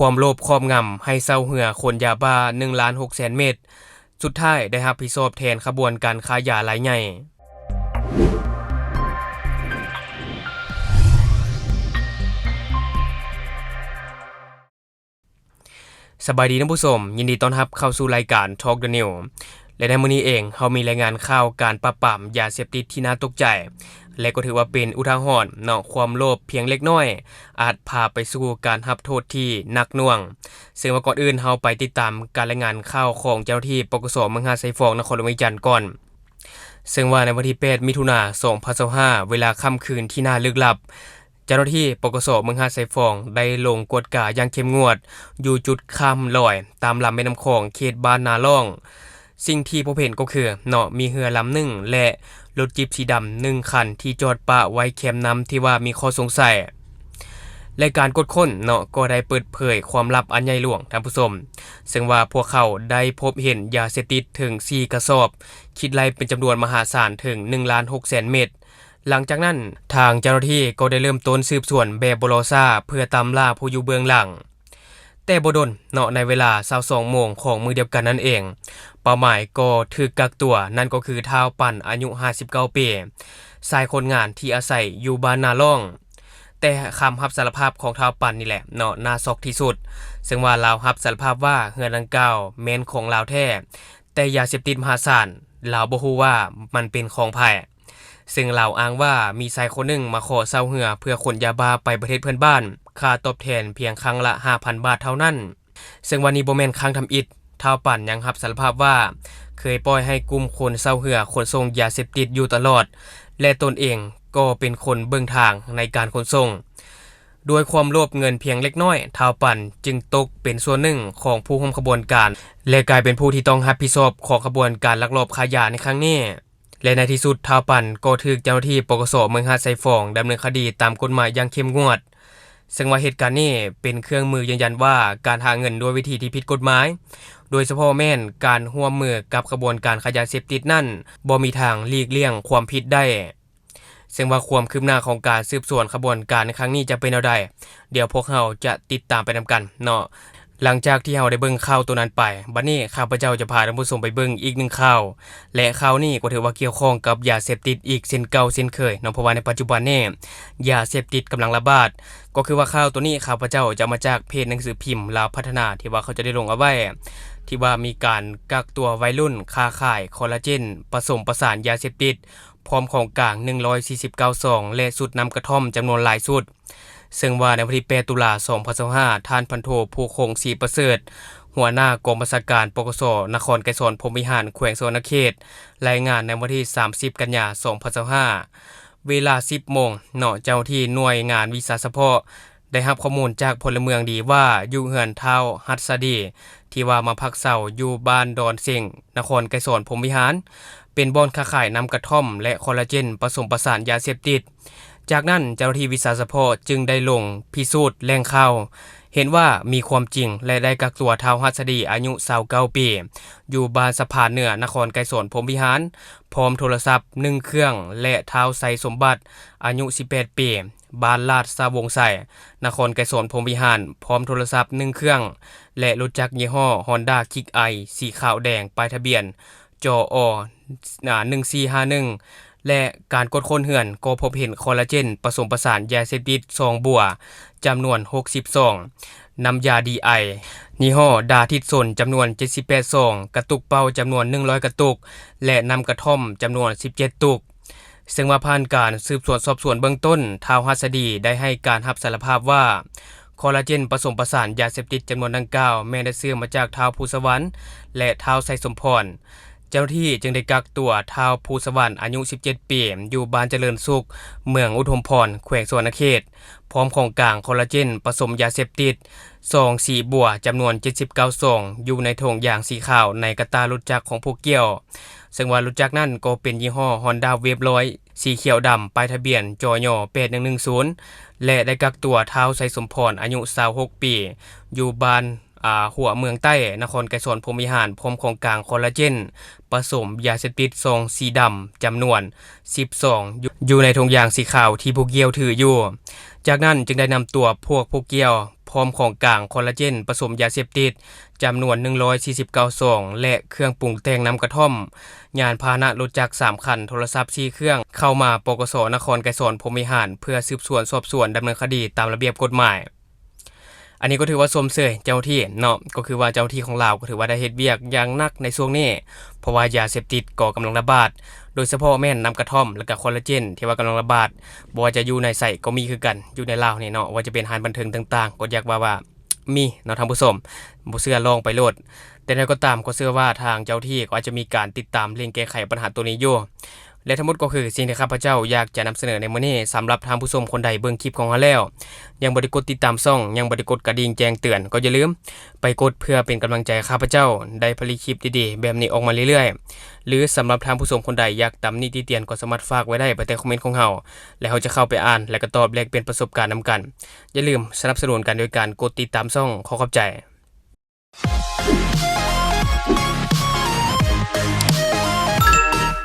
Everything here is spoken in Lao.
ປ້ອມໂລບຄອບງຳໃຫ້ເຊົ່າເຮືອຂົນຢາບ້າໜຶ່ງລ້ານຫົກແສນເມັດ, ສຸດທ້າຍໄດ້ຮັບຜິດຊອບແທນຂະບວນການຄ້າຢາລາຍໃຫຍ່. ສະບາຍດີທ່ານຜູ້ຊົມ, ຍິນດີຕ້ອນຮັບເຂົ້າສູ່ລາຍການ Talk the News ແລະ ໃນມື້ນີ້ເອງ ເຮົາມີລາຍງານຂ່າວການປາບປາມຢາເສບຕິດທີ່ໜ້າຕົກໃຈ ແລະ ກໍຖືວ່າເປັນອຸທາຫອນເນາະ, ຄວາມໂລບພຽງເລັກນ້ອຍ ອາດພາໄປສູ່ການຮັບໂທດທີ່ໜັກໜ່ວງ. ເຊິ່ງວ່າກ່ອນອື່ນເຮົາໄປຕິດຕາມການລາຍງານຂ່າວຂອງເຈົ້າໜ້າທີ່ ປກສ ເມືອງຫາດຊາຍຟອງ ນະຄອນຫຼວງວຽງຈັນກ່ອນ. ເຊິ່ງວ່າໃນວັນທີແປດ ມິຖຸນາ ສອງພັນຊາວຫ້າ ເວລາຄ່ຳຄືນທີ່ໜ້າລຶກລັບ, ເຈົ້າໜ້າທີ່ ປກສ ເມືອງຫາດຊາຍຟອງ ໄດ້ລົງກວດກາຢ່າງເຂັ້ມງວດຢູ່ຈຸດຂ້າມລອຍຕາມລຳແມ່ນ້ຳຂອງ ເຂດບ້ານນາລ້ອງ. ສິ່ງທີ່ພົບເຫັນກໍຄືເນາະ, ມີເຮືອລຳໜຶ່ງ ແລະ ລົດຈິບສີດຳໜຶ່ງຄັນທີ່ຈອດປະໄວ້ແຄມນ້ຳທີ່ວ່າມີຂໍ້ສົງໄສ ແລະ ການກວດຄົ້ນເນາະ ກໍໄດ້ເປີດເຜີຍຄວາມລັບອັນໃຫຍ່ຫຼວງ, ທ່ານຜູ້ຊົມ, ເຊິ່ງວ່າພວກເຂົາໄດ້ພົບເຫັນຢາເສບຕິດເຖິງສີ່ກະສອບ, ຄິດໄລ່ເປັນຈຳນວນມະຫາສານເຖິງໜຶ່ງລ້ານຫົກແສນເມັດ. ຫຼັງຈາກນັ້ນ, ທາງເຈົ້າໜ້າທີ່ກໍໄດ້ເລີ່ມຕົ້ນສືບສວນແບບບໍ່ລໍຊ້າ ເພື່ອຕາມລ່າຜູ້ຢູ່ເບື້ອງຫຼັງ. ແຕ່ບໍ່ດົນເນາະ, ໃນເວລາຊາວສອງໂມງຂອງມື້ດຽວກັນນັ້ນເອງ, ເປົ້າໝາຍກໍຖືກກັກຕົວ, ນັ້ນກໍຄືທ້າວປັນ ອາຍຸຫ້າສິບເກົ້າປີ, ຊາຍຄົນງານທີ່ອາໄສຢູ່ບ້ານນາລ້ອງ. ແຕ່ຄຳຮັບສາລະພາບຂອງທ້າວປັນນີ້ແຫຼະເນາະ ໜ້າຊັອກທີ່ສຸດ, ເຊິ່ງວ່າລາວຮັບສາລະພາບວ່າເຮືອນດັ່ງກ່າວແມ່ນຂອງລາວແທ້, ແຕ່ຢາເສບຕິດມະຫາສານ ລາວບໍ່ຮູ້ວ່າມັນເປັນຂອງໃຜ. ເຊິ່ງລາວອ້າງວ່າມີຊາຍຄົນໜຶ່ງມາຂໍເຊົ່າເຮືອເພື່ອຂົນຢາບ້າໄປປະເທດເພື່ອນບ້ານ, ຄ່າຕອບແທນພຽງຄັ້ງລະຫ້າພັນບາດເທົ່ານັ້ນ. ເຊິ່ງວ່ານີ້ບໍ່ແມ່ນຄັ້ງທຳອິດ, ທ້າວປັນຍັງຮັບສາລະພາບວ່າເຄີຍປ່ອຍໃຫ້ກຸ່ມຄົນເຊົ່າເຮືອຂົນສົ່ງຢາເສບຕິດຢູ່ຕະຫຼອດ ແລະ ຕົນເອງກໍເປັນຄົນເບິ່ງທາງໃນການຂົນສົ່ງ. ດ້ວຍຄວາມໂລບເງິນພຽງເລັກນ້ອຍ, ທ້າວປັນຈຶ່ງຕົກເປັນສ່ວນໜຶ່ງຂອງຜູ້ຮ່ວມຂະບວນການ ແລະ ກາຍເປັນຜູ້ທີ່ຕ້ອງຮັບຜິດຊອບຂອງຂະບວນການລັກລອບຄ້າຢາໃນຄັ້ງນີ້. ແລະ ໃນທີ່ສຸດ ທ້າວປັນກໍຖືກເຈົ້າໜ້າທີ່ ປກສ ເມືອງຫາດຊາຍຟອງ ດຳເນີນຄະດີຕາມກົດໝາຍຢ່າງເຂັ້ມງວດ. ເຊິ່ງວ່າເຫດການນີ້ເປັນເຄື່ອງມືຢືນຢັນວ່າ ການຫາເງິນດ້ວຍວິທີທີ່ຜິດກົດໝາຍ, ໂດຍສະເພາະແມ່ນການຮ່ວມມືກັບຂະບວນການຄ້າຢາເສບຕິດນັ້ນ ບໍ່ມີທາງຫຼີກລ່ຽງຄວາມຜິດໄດ້. ເຊິ່ງວ່າຄວາມຄືບໜ້າຂອງການສືບສວນຂະບວນການໃນຄັ້ງນີ້ຈະເປັນແນວໃດ, ດຽວພວກເຮົາຈະຕິດຕາມໄປນຳກັນເນາະ. ຫຼັງຈາກທີ່ເຮົາໄດ້ເບິ່ງຂ່າວໂຕນັ້ນໄປ, ບັດນີ້ຂ້າພະເຈົ້າຈະພາທ່ານຜູ້ຊົມໄປເບິ່ງອີກໜຶ່ງຂ່າວ, ແລະ ຂ່າວນີ້ກໍຖືວ່າກ່ຽວຂ້ອງກັບຢາເສບຕິດອີກເຊັ່ນເກົ່າເຊັ່ນເຄີຍເນາະ, ເພາະວ່າໃນປັດຈຸບັນນີ້ຢາເສບຕິດກຳລັງລະບາດ. ກໍຄືວ່າຂ່າວໂຕນີ້ຂ້າພະເຈົ້າຈະເອົາມາຈາກເພຈໜັງສືພິມລາວພັດທະນາ ທີ່ວ່າເຂົາເຈົ້າໄດ້ລົງເອົາໄວ້, ທີ່ວ່າມີການກັກຕົວໄວລຸ້ນຄ້າຂາຍຄໍລາເຈນປະສົມປະສານຢາເສບຕິດ ພ້ອມຂອງກາງໜຶ່ງຮ້ອຍສີ່ສິບເກົ້າຊອງ ແລະ ຊຸດນ້ຳກະທ່ອມຈຳນວນຫຼາຍຊຸດ. ເຊິ່ງວ່າໃນວັນທີແປດ ຕຸລາ ສອງພັນຊາວຫ້າ ທ່ານພັນໂທ ພູຄົງ ສີປະເສີດ, ຫົວໜ້າກອງບັນຊາການ ປກສ ນະຄອນໄກສອນ ພົມວິຫານ ແຂວງສະຫວັນນະເຂດ, ລາຍງານໃນວັນທີສາມສິບ ກັນຍາ ສອງພັນຊາວຫ້າ ເວລາສິບໂມງເນາະ, ເຈົ້າໜ້າທີ່ໜ່ວຍງານວິຊາສະເພາະ ໄດ້ຮັບຂໍ້ມູນຈາກພົນລະເມືອງດີວ່າ ຢູ່ເຮືອນທ້າວຫັດສະດີ ທີ່ວ່າມາພັກເຊົາຢູ່ບ້ານດອນເສັງ ນະຄອນໄກສອນ ພົມວິຫານ, ເປັນບ່ອນຄ້າຂາຍນ້ຳກະທ່ອມ ແລະ ຄໍລາເຈນປະສົມປະສານຢາເສບຕິດ. ຈາກນັ້ນ ເຈົ້າໜ້າທີ່ວິຊາສະເພາະຈຶ່ງໄດ້ລົງພິສູດແຫຼ່ງຂ່າວ, ເຫັນວ່າມີຄວາມຈິງ ແລະ ໄດ້ກັກຕົວທ້າວຫັດສະດີ ອາຍຸຊາວເກົ້າປີ ຢູ່ບ້ານສະພານເໜືອ ນະຄອນໄກສອນ ພົມວິຫານ, ພ້ອມໂທລະສັບໜຶ່ງເຄື່ອງ ແລະ ທ້າວໄຊສົມບັດ ອາຍຸສິບແປດປີ ບ້ານລາດຊະວົງໄຊ ນະຄອນໄກສອນ ພົມວິຫານ, ພ້ອມໂທລະສັບໜຶ່ງເຄື່ອງ ແລະ ລົດຈັກຍີ່ຫໍ້ ຮອນດ້າ ຄິກໄອ ສີຂາວແດງ ປ້າຍທະບຽນ ຈອ ໜຶ່ງສີ່ຫ້າໜຶ່ງ ແລະ ການກວດຄົ້ນເຮືອນກໍພົບເຫັນຄໍລາເຈນປະສົມປະສານຢາເສບຕິດຊອງບົວ ຈຳນວນຫົກສິບຊອງ, ນ້ຳຢາດີໄອ ຍີ່ຫໍ້ດາທິດສົນ ຈຳນວນເຈັດສິບແປດຊອງ, ກະຕຸກເປົ້າ ຈຳນວນໜຶ່ງຮ້ອຍກະຕຸກ ແລະ ນ້ຳກະທ່ອມ ຈຳນວນສິບເຈັດຕຸກ. ເຊິ່ງວ່າຜ່ານການສືບສວນສອບສວນເບື້ອງຕົ້ນ, ທ້າວຫັດສະດີໄດ້ໃຫ້ການຮັບສາລະພາບວ່າ ຄໍລາເຈນປະສົມປະສານຢາເສບຕິດຈຳນວນດັ່ງກ່າວ ແມ່ນໄດ້ຊື້ມາຈາກທ້າວພູສະຫວັນ ແລະ ທ້າວໄຊສົມພອນ. ເຈົ້າໜ້າທີ່ຈຶ່ງໄດ້ກັກຕົວທ້າວພູສະຫວັນ ອາຍຸສິບເຈັດປີ ຢູ່ບ້ານຈະເລີນສຸກ ເມືອງອຸດົມພອນ ແຂວງສະຫວັນນະເຂດ, ພ້ອມຂອງກາງຄໍລາເຈນປະສົມຢາເສບຕິດ ຊອງສີບົວ ຈຳນວນເຈັດສິບເກົ້າຊອງ ຢູ່ໃນຖົງຢາງສີຂາວໃນກະຕ່າລົດຈັກຂອງຜູ້ກ່ຽວ. ເຊິ່ງວ່າລົດຈັກນັ້ນກໍເປັນຍີ່ຫໍ້ ຮອນດ້າ ເວບຮ້ອຍ ສີຂຽວດຳ ປ້າຍທະບຽນ ຈຍ ແປດໜຶ່ງໜຶ່ງສູນ ແລະ ໄດ້ກັກຕົວທ້າວໄຊສົມພອນ ອາຍຸຊາວຫົກປີ ຢູ່ບ້ານ ອາ ຫົວເມືອງໃຕ້ ນະຄອນໄກສອນ ພົມວິຫານ ພ້ອມຂອງກາງຄໍລາເຈນປະສົມຢາເສບຕິດຊອງສີດຳ ຈຳນວນສິບຊອງ ຢູ່ ຢູ່ໃນຖົງຢາງສີຂາວທີ່ຜູ້ກ່ຽວຖືຢູ່. ຈາກນັ້ນຈຶ່ງໄດ້ນຳຕົວພວກຜູ້ກ່ຽວ ພ້ອມຂອງກາງຄອນລາເຈນປະສົມຢາເສບຕິດ ຈຳນວນໜຶ່ງຮ້ອຍສີ່ສິບເກົ້າຊອງ ແລະ ເຄື່ອງປຸງແຕ່ງນ້ຳກະທ່ອມ, ຍານພາຫະນະລົດຈັກສາມຄັນ, ໂທລະສັບສີ່ເຄື່ອງ ເຂົ້າມາ ປກສ ນະຄອນໄກສອນ ພົມວິຫານ ເພື່ອສືບສວນສອບສວນດຳເນີນຄະດີຕາມລະບຽບກົດໝາຍ. ອັນນີ້ກໍຖືວ່າຊົມເຊີຍເຈົ້າໜ້າທີ່ເນາະ, ກໍຄືວ່າເຈົ້າໜ້າທີ່ຂອງລາວກໍຖືວ່າໄດ້ເຮັດວຽກຢ່າງໜັກໃນຊ່ວງນີ້, ເພາະວ່າຢາເສບຕິດກໍກຳລັງລະບາດ, ໂດຍສະເພາະແມ່ນນ້ຳກະທ່ອມ ແລະ ກະຄອນລາເຈນ ທີ່ວ່າກຳລັງລະບາດ, ບໍ່ວ່າຈະຢູ່ໃນໃສກໍມີຄືກັນ ຢູ່ໃນລາວນີ້ເນາະ, ວ່າຈະເປັນຮ້ານບັນເທີງຕ່າງໆ ກໍຢາກວ່າວ່າ ມີເນາະທ່ານຜູ້ຊົມ, ບໍ່ເຊື່ອລອງໄປໂລດ. ແຕ່ໃດກໍຕາມ ກໍເຊື່ອວ່າທາງເຈົ້າໜ້າທີ່ກໍອາດຈະມີການຕິດຕາມເລັ່ງແກ້ໄຂບັນຫາໂຕນີ້ຢູ່. ແລະ ທັງໝົດກໍຄືສິ່ງທີ່ຂ້າພະເຈົ້າຢາກຈະນຳສະເໜີໃນມື້ນີ້. ສຳລັບທ່ານຜູ້ຊົມຄົນໃດເບິ່ງຄລິບຂອງເຮົາແລ້ວ ຍັງບໍ່ໄດ້ກົດຕິດຕາມຊ່ອງ, ຍັງບໍ່ໄດ້ກົດກະດິ່ງແຈ້ງເຕືອນ ກໍຢ່າລືມໄປກົດເພື່ອເປັນກຳລັງໃຈໃຫ້ຂ້າພະເຈົ້າໄດ້ຜະລິດຄລິບດີໆແບບນີ້ອອກມາເລື້ອຍໆ. ຫຼື ສຳລັບທ່ານຜູ້ຊົມຄົນໃດຢາກຕຳໜິຕິຕຽນ ກໍສາມາດຝາກໄວ້ໄດ້ພາຍໃຕ້ຄອມເມັນຂອງເຮົາ ແລະ ເຮົາຈະເຂົ້າໄປອ່ານ ແລະ ກໍຕອບແລກປ່ຽນປະສົບການນຳກັນ. ຢ່າລືມສະໜັບສະໜູນກັນໂດຍການກົດຕິດຕາມຊ່ອງ. ຂໍຂອບໃຈ.